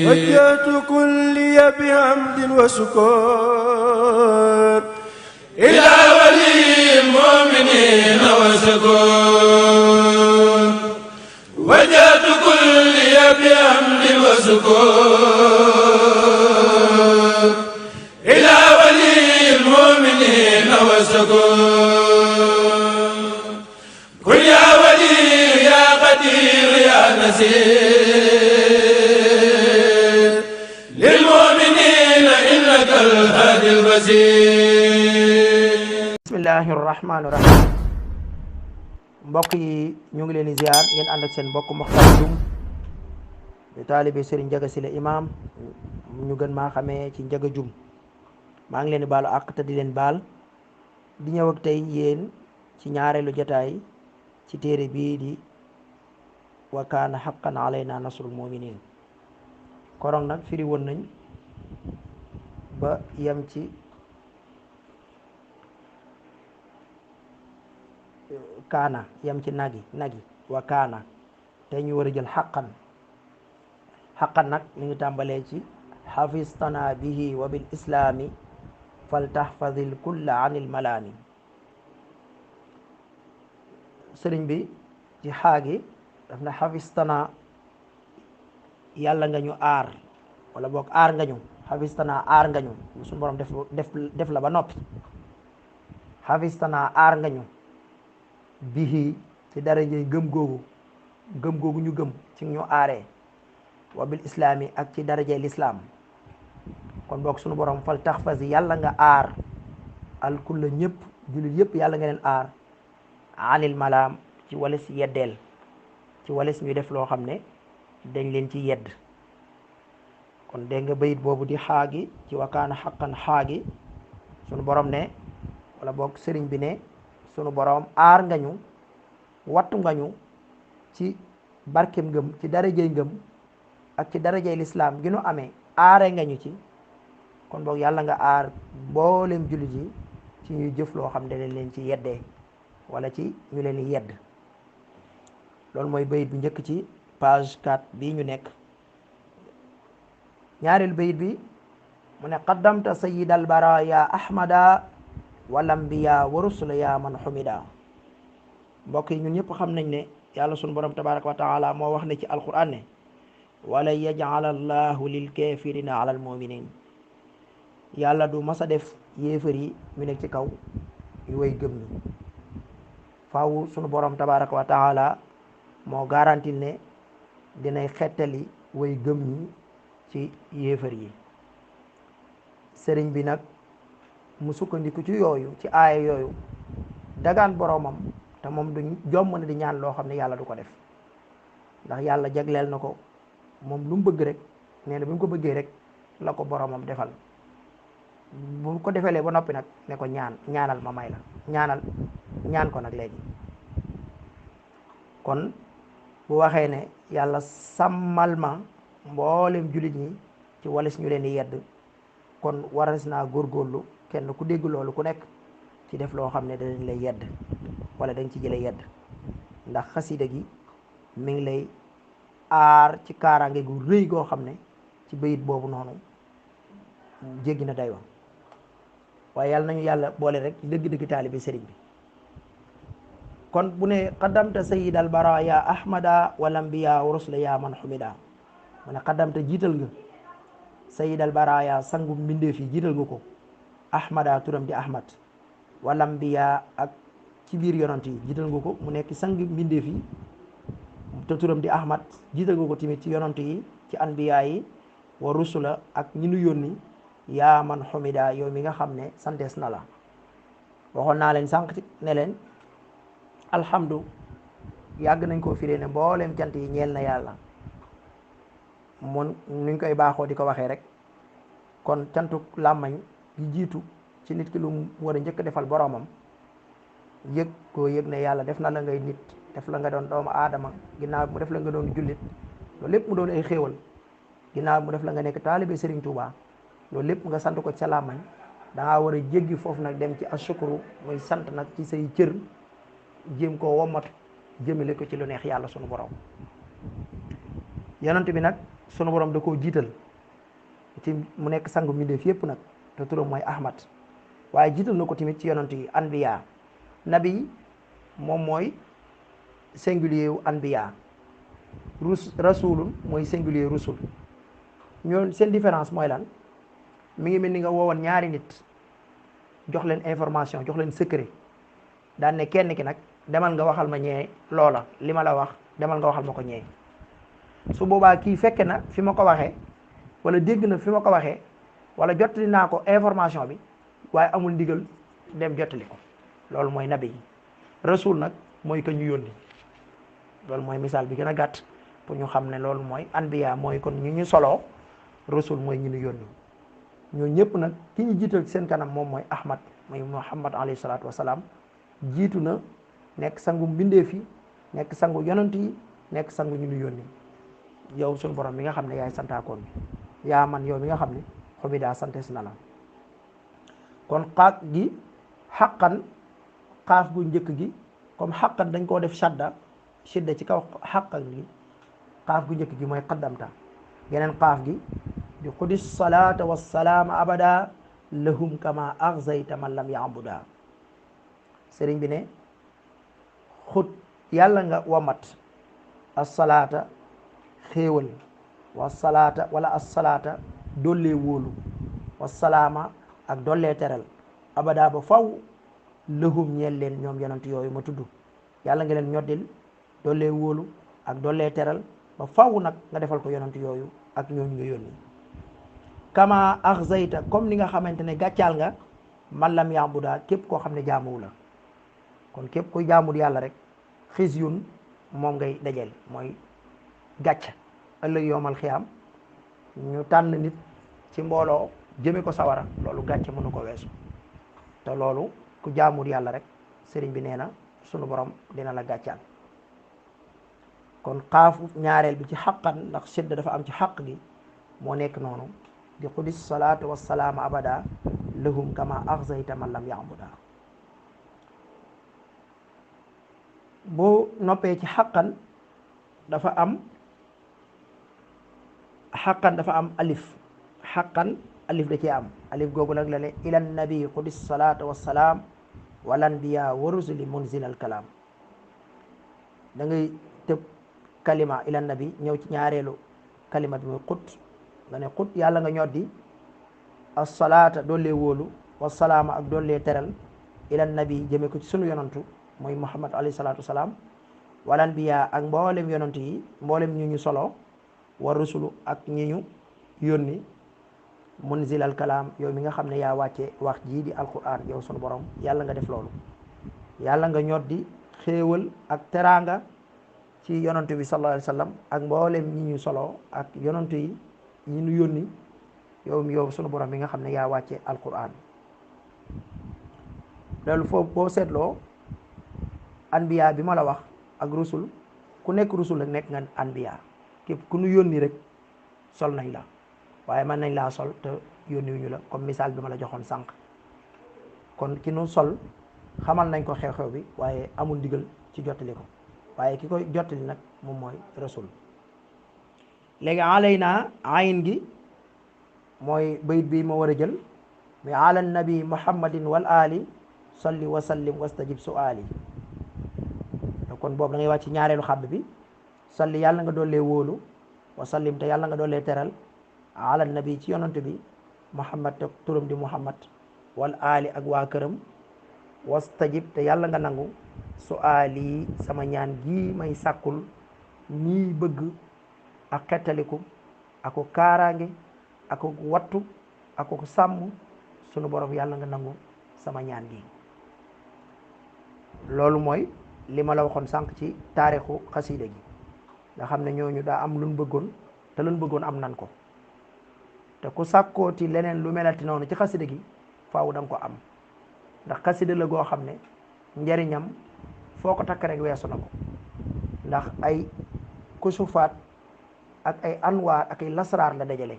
وجهت كلي بحمد وشكر إلى ولي المؤمنين وشكر وجهت كلي بحمد وشكر إلى ولي المؤمنين وشكر قل يا ولي يا قدير يا نسير للمؤمنين إنك الهادي البصير. بسم الله الرحمن الرحيم. mbokk yi ñu ngi leen di ziar ngeen ànd ak seen mbokk Mokhtar Dioum di taalibe Serigne Ndiaga Sylla imam ñu gën maa xamee ci Ndiaga Dioum maa ngi leen di baalu àq te di leen baal di ñëw ak tey yéen ci ñaareelu jotaay ci téere bii di wa kaana haqqan alayna nasrul muminin korong nag firi woon nañ ba yem ci kaana yem ci nagi wa kaana tey ñu war a jël xaqan nag mi ngi tàmbalee ci xafistana bihi wa bil islaami fal tahfadil kulla anil malaami sëriñ bi ci xaagi daf na xafistana yàlla nga ñu aar wala boog aar nga ñu xafistana aar nga ñu suñu borom def la ba noppi xafistana aar nga ñu bihi ci darajey gëm googu ñu gëm ci ñu aaree wa bil islaami ak ci darajey lislaam kon boog suñu borom fal taxfasi yàlla nga aar al kulla ñëpp jullit yëpp yàlla nga leen aar anil malaam ci walis yeddeel ci walis ñu def loo xam ne dañ leen ci yedd kon dégg nga bayit boobu di xaagi ci wakaana xaqan xaagi sunu borom ne wala boog sëriñ bi ne sunu borom aar nga ñu wattu nga ñu ci barkem ngëm ci darajey ngëm ak ci darajey lislaam gi nu amee aare nga ñu ci kon boog yàlla nga aar mboolem jullit yi ci ñuy jëf loo xam ne dañ leen ci yeddee wala ci ñu leen di yedd loolu mooy bayit bu njëkk ci page 4 bii ñu nekk ñaareel bayit bi mu ne qaddamta sayyid al baraya ahmada wal anbiya wa rusula ya man humida mbokk yi ñun ñëpp xam nañ ne yàlla sunu borom tabaraka wa taala moo wax ne ci alquran ne wala yaj'ala allahu lil kafirina ala al muminin yàlla du mas a def yéefar yi ñu nekk ci kaw yu way gëm ñi faaw sunu borom tabaraka wa taala moo garanti ne dinay xettali way gëm ñi ci yéefar yi sëriñ bi nag mu sukkandiku ci yooyu ci aaya yooyu dagaan boromam te moom du jomm na di ñaan loo xam ne yàlla du ko def ndax yàlla jagleel na ko moom lu mu bëgg rek nee na bi mu ko bëggee rek la ko boromam defal bu ko defalee ba noppi nag ne ko ñaanal ma may la ñaan ko nag léegi kon bu waxee ne yàlla sàmmal ma mboolem jullit ñi ci walis ñu leen di yedd kon waras naa góorgóorlu kenn ku dégg loolu ku nekk ci def loo xam ne danañ lay yedd wala dañ ci jëlee yedd ndax xasida gi mi ngi lay aar ci kaaraange gu rëy goo xam ne ci bayit boobu noonu jéggi na dayoo waaye yàlla nañu yàlla boole rek dëgg-dëgg taalibe sëriñ bi kon bu ne qaddamta sayyid al baraya ahmada wal anbiya wa rusula ya man humida mu ne qaddamta jiital nga sayyid al baraya sangu mbindeef yi jiital nga ko ahmada turam di ahmad wal anbiya ak ci biir yonant yi jiital nga ko mu nekk sang mbindeef yi te turam di ahmad jiital nga ko tamit ci yonant yi ci anbiya yi wa rusula ak ñi nu yónni yaa man humida yow mi nga xam ne santees na la waxoon naa leen sànq ne leen alhamdu yàgg nañ koo firee ne mbooleem cant yi ñeel na yàlla mun nuñ koy baaxoo di ko waxee rek kon cantu làmmañ gi jiitu ci nit ki lu mu war a njëkk defal boromam yëg ne yàlla def na la ngay nit def la nga doon doomu aadama ginnaaw mu def la nga doon jullit loolu lépp mu doon ay xéewal ginnaaw mu def la nga nekk taalibe Serigne Touba loolu lépp nga sant ko ci sa làmmañ dangaa war a jéggi foofu nag dem ci asukuru muy sant nag ci say cër jéem koo wommat jëmale ko ci lu neex yàlla sunu borom yonent bi nag sunu borom da koo jiital ci mu nekk sangu mbindeef yépp nag te turam mooy Ahmad waaye jiital na ko tamit ci yonent yi anbiya nabi moom mooy singulier wu anbiya rasulun mooy singulier rusul ñoo seen différence mooy lan mi ngi mel ni nga woowoon ñaari nit jox leen information jox leen secret daan ne kenn ki nag demal nga waxal ma ñee loola li ma la wax demal nga waxal ma ko ñee su boobaa kii fekke na fi ma ko waxee wala dégg na fi ma ko waxee wala jottali naa ko information bi waaye amul ndigal dem jottali ko loolu mooy nabi yi rasul nag mooy ka ñu yónni loolu mooy misaal bi gën a gàtt pour ñu xam ne loolu mooy anbiya mooy kon ñu soloo rasul mooy ñu ñu yónni ñoo ñëpp nag ki ñu jiital ci seen kanam moom mooy Ahmad mooy Muhammad alayhi salaatu wasalaam jiitu na nekk sangu mbindeef yi nekk sangu yonent yi nekk sangu ñu ñu yónni yow suñu borom mi nga xam ne yaay santaakoon bi yaa man yow mi nga xam ne xobi daa santes na la kon xaaq gi xaqan xaaf gu njëkk gi comme xaqan dañ koo def shadda ci kaw xaqan gi xaaf gu njëkk gi mooy qaddamta geneen xaaf gi di xudis salaata wassalaama abada lahum kama axzayta man lam yaabuda sëriñ bi ne xut yàlla nga wamat assalaata xéewal wassalaata wala assalaata dollee wóolu wassalaama ak dollee teral abada ba faw lahum ñeel leen ñoom yonent yooyu ma tudd yàlla nga leen ñoddil dollee wóolu ak dollee teral ba faw nag nga defal ko yonent yooyu ak ñooñu nga yónni kama axzayta comme ni nga xamante ne gàccaal nga man lam yaabuda képp koo xam ne jaamuwu la kon képp kuy jaamul yàlla rek xisyun moom ngay dajeel mooy gàcc ëllëg yoomal xiyaam ñu tànn nit ci mbooloo jëme ko sawara loolu gàcce mënu ko weesu te loolu ku jaamul yàlla rek sëriñ bi nee na sunu borom dina la gàccaal kon xaafu ñaareel bi ci xaqan ndax sidda dafa am ci xaq gi moo nekk noonu di xudis salaatu wassalaama abada lahum kama axzayta man lam yaabuda boo noppee ci xaqan dafa am alif xaqan alif da cee am alif googu nag la ne ila nabi xudis salaatu wassalaam wal anbiya wa rusuli munzil al kalaam da ngay tëb kalima ila nabi ñëw ci ñaareelu kalima bi muy xut nga ne xut yàlla nga ñoddi assalaata doollee wóolu wasalaama ak doollee teral ila nabi jëme ko ci sunu yonantu mooy Muhammad alayhi salaatu wasalaam wal anbiya ak mboolem yonantu yi mboolem ñu ñu solo wa rusulu ak ñi ñu yónni munzil al kalaam yow mi nga xam ne yaa wàcce wax jii di alquran yow sunu borom yàlla nga def loolu yàlla nga ñoddi xéewal ak teraanga ci yonantu bi sallallahu alayhi wa sallam ak mboolem ñi ñu solo ak yonantu yi ñi ñu yónni yow sunu borom mi nga xam ne yaa wàcce alquran loolu foofu boo seetloo anbiya bi ma la wax ak rusul ku nekk rusul rek nekk nga anbiya képp ku nu yónni rek sol nañ la waaye mën nañ laa sol te yónniwuñu la comme misaal bi ma la joxoon sànq kon ki nu sol xamal nañ ko xew-xew bi waaye amul ndigal ci jottali ko waaye ki koy jottali nag moom mooy rasul léegi alayna ayin gi mooy bayit bi ma war a jël mi ala nabi muhammadin wal ali salli wa sallim wastajib suali kon boobu da ngay wàcc ñaareelu xàbb bi salli yàlla nga doollee wóolu wa sallim te yàlla nga doollee teral ala nabi ci yonante bi muhammad te turam di muhammad wal ali ak waa këram wastajib te yàlla nga nangu suali sama ñaan gi may sàkkul ñii bëgg ak xettaliku ako kaaraange ako wattu ako sàmm sunu borom yàlla nga nangu sama ñaan gi loolu mooy li ma la waxoon sànq ci taarixu xasida gi nga xam ne ñooñu daa am luñ bëggoon te luñ bëggoon am nan ko te ku sàkkooti leneen lu melati noonu ci xasida gi faaw da nga ko am ndax xasida la goo xam ne njariñam foo ko takk rek weesu na ko ndax ay kusufaat ak ay anwaar ak ay lasraar la dajale